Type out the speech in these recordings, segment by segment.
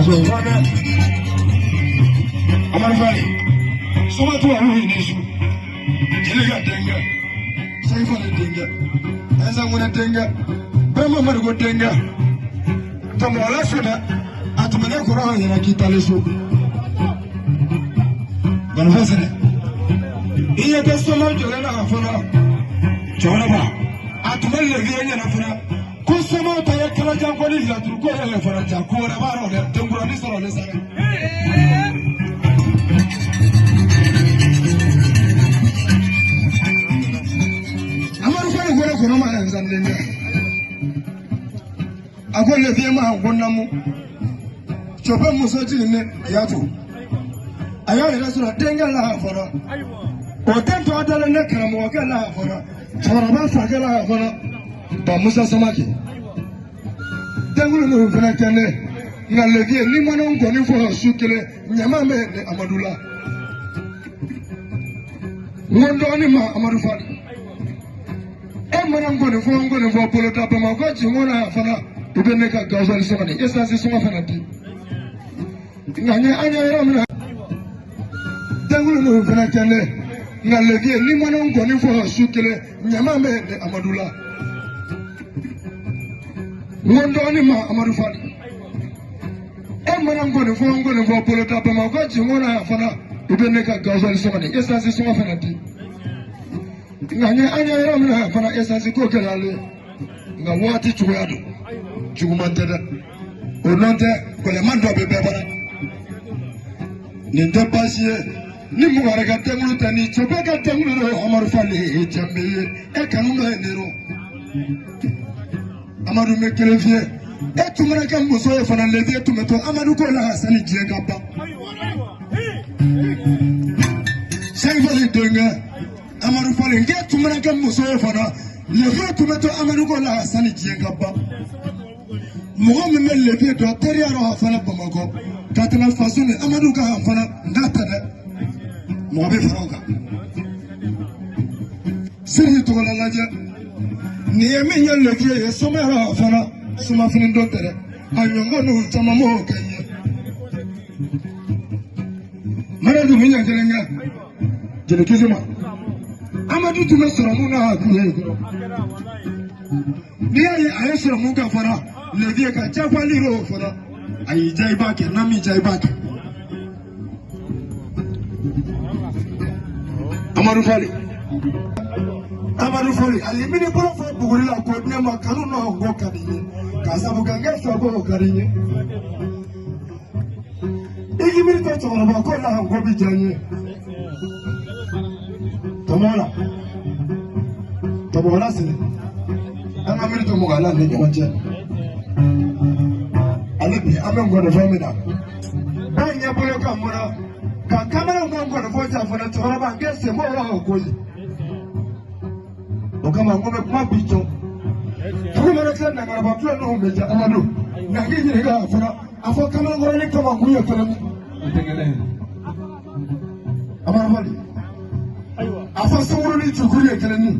Parce que o dɛ Amadu Fali soma tubabu yi ni su jeli ka denkɛ Sɛki Fali denkɛ Ɛnzankunɛ denkɛ Bɛrɛma Mariko denkɛ tɔmɔgɔla su dɛ a tun bɛ ne kɔrɔ an yɛrɛ k'i talen so Gɔnifɔ sɛnɛ i ɲɛ tɛ soma jɔlen na a fana cɛkɔrɔba a tun bɛ leviye ɲɛna fana ko somaw ta ye kalajan ko ni laturu ko yɛrɛ fana ja ko wɛrɛ b'a rɔ dɛ denkurani sɔrɔlen sa dɛ. Amadu Fali ko ne kɔnɔ ma ɛnzan denkɛ a ko leviye ma ko namu cɛbɛ muso jiginnen y'a to a y'a yɛrɛ sɔrɔ denkɛ la a fɔlɔ o den tɔgɔ dalen ne karamɔgɔkɛ la a fɔlɔ cɛkɔrɔba fakɛ la a fɔlɔ ba Musa Samake denkulu ninnu fana tɛ ne nka leviye n'i ma ne kɔni fɔ su kelen ɲama bɛ ne Amadu la n ko n dɔgɔnin ma Amadu Fali e mana n kɔni fɔ n kɔni fɔ boloda Bamakɔ jinko na fana i bɛ ne ka gasoil sɔngɔ ni essence sɔngɔ fana di nka n ye an ye yɔrɔ min na denkulu ninnu fana tɛ ne nka leviye n'i ma ne kɔni fɔ su kelen ɲama bɛ ne Amadu la n ko n dɔgɔnin ma Amadu Fali e mana n kɔni fɔ n kɔni fɔ boloda Bamakɔ jinko na fana i bɛ ne ka gasoil sɔngɔ ni essence sɔngɔ fana di nka n ye an ye yɔrɔ min na fana essence ko gɛlɛyalen nka waati cogoya don juguman tɛ dɛ o nɔ tɛ gɛlɛman dɔ bɛ bɛɛ bara nin tɛ baasi ye ni mɔgɔ wɛrɛ ka denkulu tɛ ni cɛba ka denkulu don Amadu Fali ye jɛnbe ye e kanu bɛ ne rɔ Amadu bɛ kelen f'i ye e tun mana kɛ muso ye fana leviye tun bɛ to Amadu ko la sani diɲɛ ka ban Sɛki Fali denkɛ Amadu Fali k'e tun mana kɛ muso ye fana leviye tun bɛ to Amadu ko la sani diɲɛ ka ban mɔgɔ min bɛ leviye dɔn teriya rɔ a fana Bamakɔ ka tɛmɛ faso ni Amadu kan a fana n k'a tɛ dɛ mɔgɔ bɛ fara o kan Siriki tɔgɔla lajɛ nin ye min ye leviye ye soma yɛrɛ a fana sumafini don tɛ dɛ a ɲɔgɔn ninnu caman m'o kɛ n ye mana dun bɛ ɲɛ kelen kɛ jelikisi ma Amadu tun bɛ sɔrɔ mun na a kun ye dɔrɔn n'i y'a ye a ye sɔrɔ mun kɛ fana leviye ka jagoyali y'o fana a y'i diya i b'a kɛ n'a m'i diya i b'a kɛ Amadu Fali Amadu Fali a ye mini bolo fɔ buguri la k'o di ne ma kanu nɔ ko ka di n ye k'a sabu kɛ n kɛ fɛ ko o ka di n ye i k'i miiri to cɛkɔrɔba ko la ko bi diya n ye tɔmɔ la tɔmɔ la sini an ka miiri to mɔgɔ la ni ɲɔgɔn cɛ ale bi an bɛ ngɔnifɔ min na ba ɲɛ bolo ka mɔna ka kamalen ko ngɔnifɔ ja fana cɛkɔrɔba n kɛ sen b'o la o ko ye o kama n ko bɛ kuma bi jɔ dugu mana tila nagaraba tulo ninnu bɛ ja Amadu nka k'i ɲininka a fana a fɔ kamalenkɔrɔ ni kamakun ye kelen ye O tɛ kelen ye. Amadu Fali a fɔ sunkuru ni cukuru ye kelen ye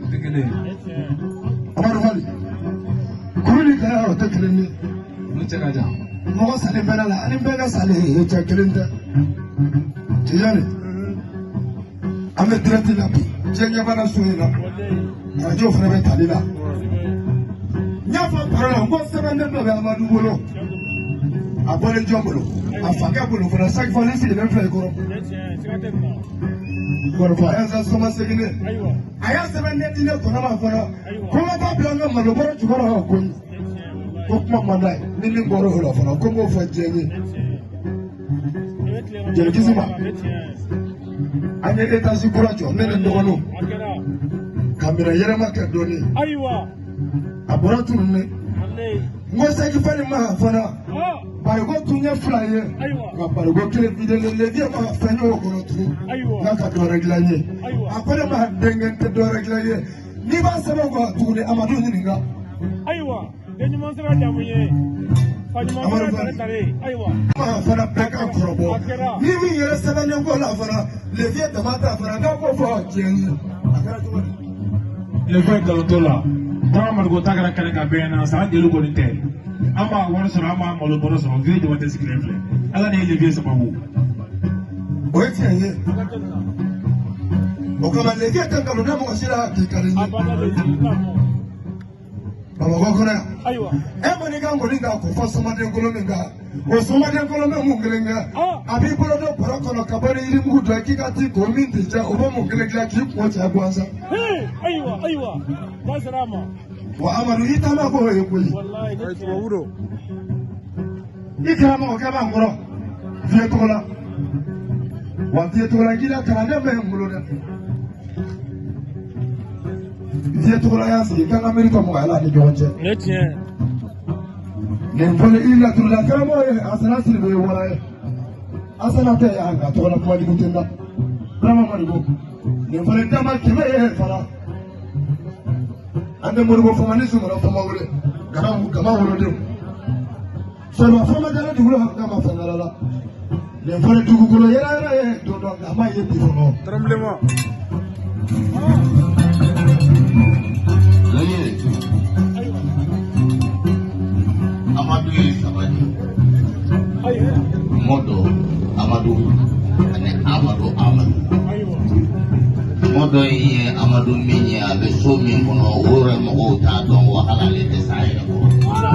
O tɛ kelen ye. Amadu Fali kuru ni kɛnɛ o tɛ kelen ye Olu cɛ ka jan. mɔgɔ salen bɛɛ la ani bɛɛ ka salen ye cɛ kelen tɛ Tijani an bɛ direct la bi diɲɛ ɲɛ b'a so in na arajo fana bɛ tali la n y'a fɔ baro la n ko sɛbɛnden dɔ bɛ Amadu bolo a bɔlen jɔn bolo a fakɛ bolo fana chaque fois ne sigilen filɛ i kɔrɔ kɔrɔfɔ ɛnsa soma seginnen a y'a sɛbɛnden di ne kɔnɔ ma fana ko n ka taa bila n ka malo bɔrɔ jukɔrɔ ka ko ko kuma man d'a ye ni min bɔra o la fana ko n k'o fɔ diɲɛ ye jelikisi ma an ye étage kura jɔ ne ni n dɔgɔninw ka minɛn yɛlɛma kɛ dɔɔnin a bɔra tunun n ko Sɛki Fali ma fana bariko tun ye fila ye nka bariko kelen videlen leviye ma fɛn y'o kɔnɔ tugun n'a ka dɔ wɛrɛ dilan n ye a ko ne ma denkɛ n tɛ dɔ wɛrɛ dilan ye n'i b'a sɛbɛn kɔ tuguni Amadu ɲininka. Ayiwa den ɲuman sera jamu ye fa ɲuman sera tare tare ayiwa. Ma fana bɛɛ ka kɔrɔbɔ ni min yɛrɛ sɛbɛnnen ko la fana leviye dama ta fana k'a ko fɔ diɲɛ ye a kɛra cogo di. Leviye nkalon t'o la. Taara Mariko ta kɛra kɛnɛ kan bɛɛ ɲɛna san joli kɔni tɛ. An b'a wari sɔrɔ, an b'a malo bɔrɔ sɔrɔ, Vieux Diabaté sigilen filɛ. Ala de ye le Vieux sababu. O ye tiɲɛ ye. O kama le Vieux tɛ nkalon da mɔgɔ si la k'i ka di n ye. Bamakɔ kɔnɔ yan. E ma n'i ka nkɔni ta k'o fɔ somaden kolon min kan, o somaden kolon bɛ mun kelen kɛ? A b'i bolo don bɔrɔ kɔnɔ ka bɔ ni yirimugu dɔ ye k'i ka t'i ko min t'i diya, o bɛ mun kelen dilan k'i kun cɛ gansan. Ayiwa, ayiwa, da sera a ma. Wa Amadu, i taama ko ye koyi. I karamɔgɔkɛ b'an kɔrɔ Vieux tɔgɔ la. Wa Vieux tɔgɔ la k'i la kalanden bɛ n bolo dɛ. Vieux tɔgɔ la y'a sigi k'an ka miiri ka mɔgɔya la ni ɲɔgɔn cɛ. Ne tiɲɛ. Nin fɔli i laturula karamɔgɔ ye Asana Sidibe ye wara ye. Asana tɛ yan nka tɔgɔ la kuma jugu tɛ n da. Burama Modibo nin fɔli dama kɛmɛ ye fara. An tɛ Modibo fama ni Sumana fama wele gama wolodenw. Sɔrɔ fama jara dugukolo hakɛ ma fɛn wɛrɛ la. Nin fɔli dugukolo yɛrɛ yɛrɛ ye don dɔ nka a ma ye bi fɔlɔ. Tremblement. Amadu ye saba de ye. Mɔdɔ Amadu ani Amadu Amadu. Mɔdɔ in ye Amadu min ye, a bɛ so min kɔnɔ, o yɛrɛ mɔgɔw t'a dɔn, wa hali ale tɛ s'a yɛrɛ kɔrɔ.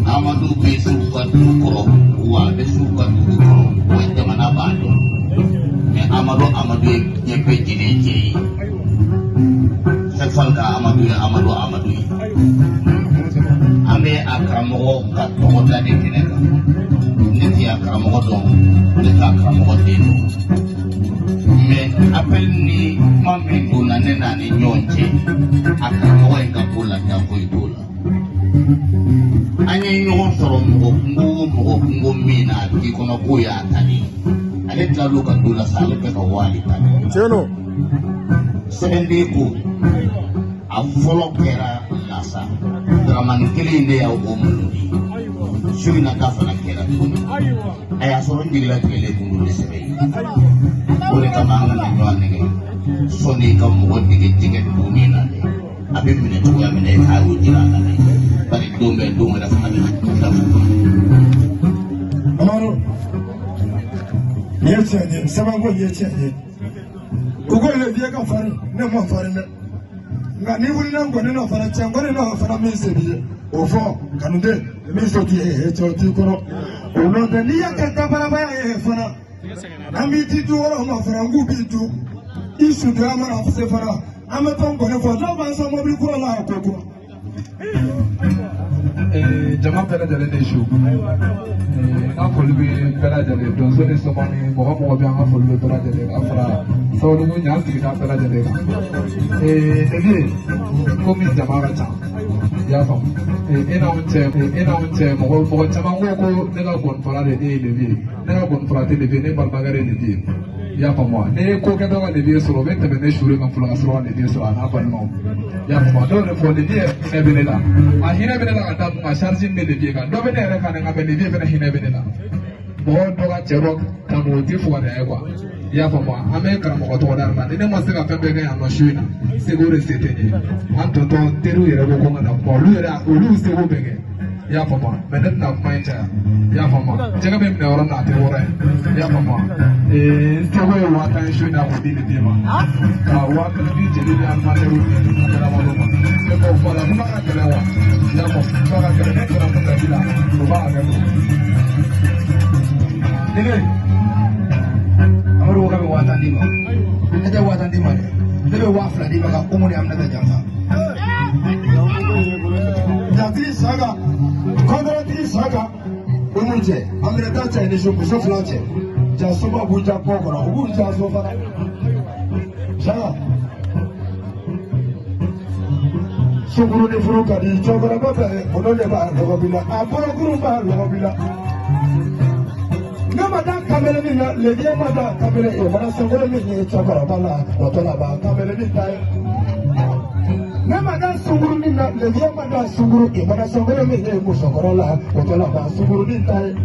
Amadu bɛ s'u ka du kɔrɔ, wa a bɛ s'u ka dugu kɔrɔ, wa jamana b'a dɔn. Mais Amadu Amadu ye diɲɛ bɛɛ jɛlen cɛ ye. Sɛki ka Amadu ye Amadu Amadu ye. An bɛ a karamɔgɔ ka tɔgɔ da de kɛnɛ kan. Ne tɛ a karamɔgɔ dɔn, ne t'a karamɔgɔ den dɔn. Mais appel ni kuma min donna ne n'a ni ɲɔgɔn cɛ, a karamɔgɔ in ka ko la dan foyi t'o la. An ye ɲɔgɔn sɔrɔ mɔgɔ kungo o mɔgɔ kungo min na, a tigi kɔnɔ k'o y'a ta de ye. Ale tilal'o ka du la sa, ale bɛ ka wali ta. Tiɲɛ don. Sɛbɛnden ko a fɔlɔ kɛra lasa. Dramani kelen in de y'aw o malo de ye. Su in na ta fana kɛra tuguni. A y'a sɔrɔ n jigila tigɛlen kun don ne sɛbɛ ye. O de kama an kana ɲɔgɔn nɛgɛ. Sɔnni i ka mɔgɔ dege jɛgɛ donni na dɛ. A bɛ minɛ cogoya min na e k'a y'o jira a la dɛ. Bari don bɛɛ don wɛrɛ fana bɛ na. Amadu, nin ye tiɲɛ ye, sɛbɛnko nin ye tiɲɛ ye. U ko le Vieux ka farin, ne ma farin dɛ. Nka n'i wulila nkɔni nɔ fana, cɛ nkɔni nɔ fana min se b'i ye, o fɔ kanuden min se t'i ye, cɛ o t'i kɔrɔ. O nɔ tɛ n'i y'a kɛ dabarabaya ye fana, an b'i di du wɛrɛw ma fana, n k'u b'i du. I sutura mana se fana, an bɛ to nkɔni fɔ, dɔw b'an sɔn mobili kura la a ko kura. Jama bɛɛ lajɛlen de su. N ka foli bɛ bɛɛ lajɛlen, donso ni sɔmɔ ni mɔgɔ mɔgɔ bɛ, an ka foli bɛ bɛɛ lajɛlen ka fara Sabalibugu ɲan sigida bɛɛ lajɛlen kan. Le Vieux, komi jama ka ca, i y'a faamu. E n'anw cɛ, e n'anw cɛ, mɔgɔ mɔgɔ caman ko ko ne ka gɔnifɔla de e ye le Vieux. Ne ka gɔnifɔla tɛ le Vieux, ne balimakɛ de ye le Vieux. I y'a faamu wa? N'i ye ko kɛ dɔ ka le Vieux sɔrɔ, o bɛ tɛmɛ ne su de kan fɔlɔ ka sɔrɔ ka le Vieux sɔrɔ a n'a balimaw. I y'a faamu wa? Dɔw de fɔ le Vieux yɛrɛ hinɛ bɛ ne la. A hinɛ bɛ ne la ka da mun kan, charge min bɛ le Vieux kan. Dɔ bɛ ne yɛrɛ kan dɛ, nka mais le Vieux fana hinɛ bɛ ne la. Mɔgɔ dɔ ka cɛ dɔ kanu, o tɛ fugariya ye quoi. I y'a faamu wa? An bɛ karamɔgɔ tɔgɔ da ma. Ni ne ma se ka fɛn bɛɛ kɛ yan nɔ su in na, seko de se tɛ n ye. An tɔntɔn teriw yɛrɛ ko ko n ka na kuma, olu yɛrɛ olu seko bɛɛ kɛ. I y'a faamu wa? Mais ne tɛna kuma in caya. I y'a faamu wa? Jɛgɛ bɛ minɛ yɔrɔ min na, a tɛ wɔrɔ ye. I y'a faamu wa? N seko ye 50,000 ye su in na k'o di le Vieux ma. Ka 1000 di jeli ni animatɛriw ni caméramanw ma. Ne b'o fɔ a la, kuma ka gɛlɛn wa? I y'a faamu, kuma ka gɛlɛn. Ne kɛra mun da la, o b'a hakɛ to. Dege, Amadu ko k'a bɛ 50,000 d'i ma. Ne tɛ 50,000 d'i ma dɛ. Ne bɛ 2000 d'i ma ka Umu ni Aminata janfa. Jatigi Saka, kɔntɔrɔtigi Saka, Umu cɛ, Aminata cɛ ni muso fila cɛ. Jasoba b'u ja kɔ kɔnɔ, u b'u ja so fana. Saka. Sunkuru ni furu ka di, cɛkɔrɔba bɛ olu de b'a lɔgɔ bi la, a bolokuru b'a lɔgɔ bi la. Ne ma da kamalen na, le Vieux ma da kamalen, o mana sɔnkolo min ye cɛkɔrɔba la, o tɔ laban kamalen ta ye. Ne ma da sunkurunin na, le Vieux ma da sunkuru, o mana sɔnkolo min ye musokɔrɔ la, o tɔ laban sunkurunin ta ye.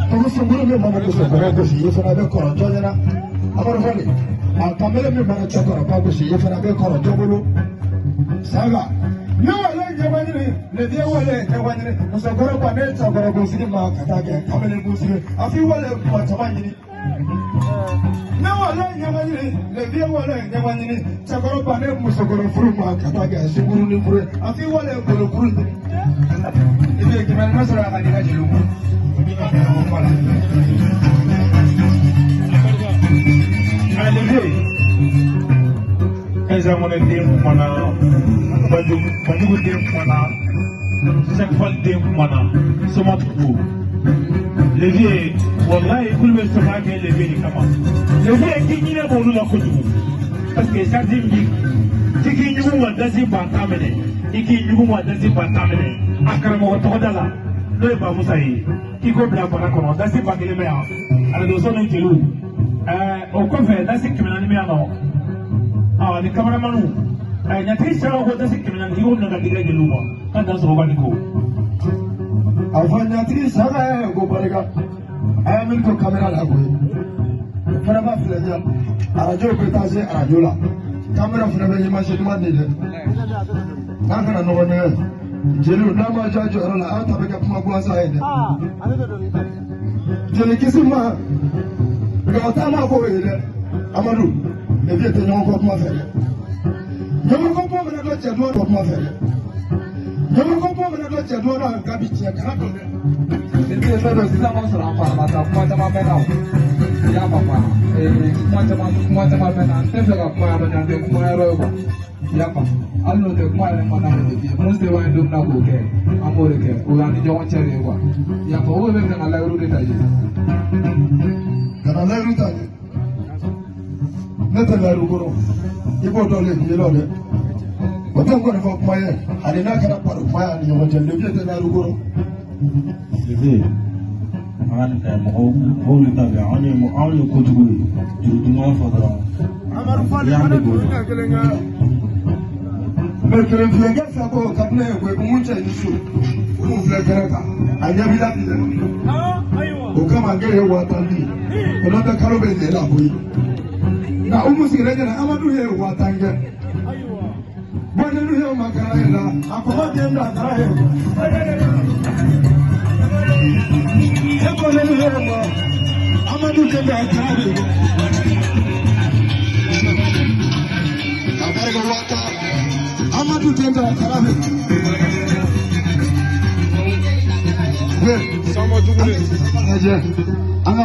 Tugu sunkuru min mana musokɔrɔ gosi, i fana bɛ kɔrɔ jɔn ɲɛna. Amadu Fali, a kamalen min mana cɛkɔrɔba gosi, i fana bɛ kɔrɔ jɔn bolo. Saka, ne wale ɲɛwa ɲini le vieux wale ɲɛwa ɲini musokɔrɔ bannen cɛkɔrɔ kunsigi ma ka taa kɛ kamalen kunsigi a f'i wale kuma caman ɲini. Ne wale ɲɛwa ɲini le vieux wale ɲɛwa ɲini cɛkɔrɔ bannen musokɔrɔ furu ma ka taa kɛ sunkurunin furu ye a f'i wale golokuru ɲini. I bɛ kɛmɛ naani sɔrɔ a ka di ka jeliw ma. Ɛzamɔnɛ den kumana, Banjugu den kumana, Sɛkifali den kumana, Somatugu. Le vieux, walayi k'olu bɛ sɔrɔ kɛ le vieux de kama. Le vieux k'i ɲinɛ b'olu la kojugu. Parce que charge min b'i k'i ɲugun ka dasi 10 000 minɛ, i k'i ɲugun ka dasi 10 000 minɛ. A karamɔgɔ tɔgɔda la, n'o ye Bamusa ye, k'i k'o bila bara kɔnɔ, dasi 1000 bɛ yan, arajoso ni jeliw. O kɔfɛ dasi 400 bɛ yan nɔ. Ni kameramaniw ɲatigi sara ko dasi 400 i k'o minɛ ka di i ka jeliw ma k'a dan sɔrɔ ka di ko. A fɔ ɲatigi sara ye ko barika a ye min to kamera la koyi o fana b'a filɛ ɲɛ arajo bɛ taa se arajo la kamera fana bɛ image ɲuman di dɛ n'a kana ɲɔgɔn nɛgɛ jeliw n'a ma jɔ a jɔyɔrɔ la aw ta bɛ kɛ kuma gansan ye dɛ jelikisi ma nka o taa ma k'o ye dɛ Amadu le vieux tɛ ɲɔgɔn kɔ kuma fɛ dɛ ɲɔgɔn kɔ kuma mana dɔn cɛ duman kɔ kuma fɛ dɛ ɲɔgɔn kɔ kuma mana dɔn cɛ duman na nka bi tiɲɛ kana don dɛ. Le vieux fɛn dɔ sisan ma sɔrɔ an fara la sa kuma caman bɛ na o. I y'a faamu wa? Kuma caman bɛ na n tɛ fɛ ka kuma yɔrɔ jan tɛ kuma yɔrɔ ye quoi. I y'a faamu hali n'o tɛ kuma yɛrɛ man d'an ye mun se b'an ye don min na k'o kɛ an b'o de kɛ o y'an ni ɲɔgɔn cɛ de ye quoi. I y'a faamu o bɛ fɛ ka layiru de ta ye. Kana layiru ta ye ne tɛ layiru kɔrɔ i b'o dɔn le nin dɛ o tɛ n kɔni fɔ kuma ye ani n'a kɛra baro kuma ye ani ɲɔgɔn cɛ le vieux tɛ layiru kɔrɔ. Le vieux an ka nin kɛ mɔgɔw de ta bɛ anw ye kojugu ye juru duman fɔ dɔrɔn i y'an dege o la. Mɛ kelenfilenkɛ fila ko ka di ne ye koyi mun cɛ ni su mun filɛ kɛnɛ kan a ɲɛ b'i la bi dɛ o kama n ye 10 000 di o n'o tɛ kalo bɛ nin la koyi nka o mun sigilen ɲɛna Amadu ye 10 000 kɛ bɔnɛnu ye o ma kɛra ye la a kɔgɔ den da kɛra ye e bɔnɛnu ye o ma Amadu den da kɛra ye a barika 10 000 Amadu den da kɛra ye. Sama jugu de. Lajɛ an ka.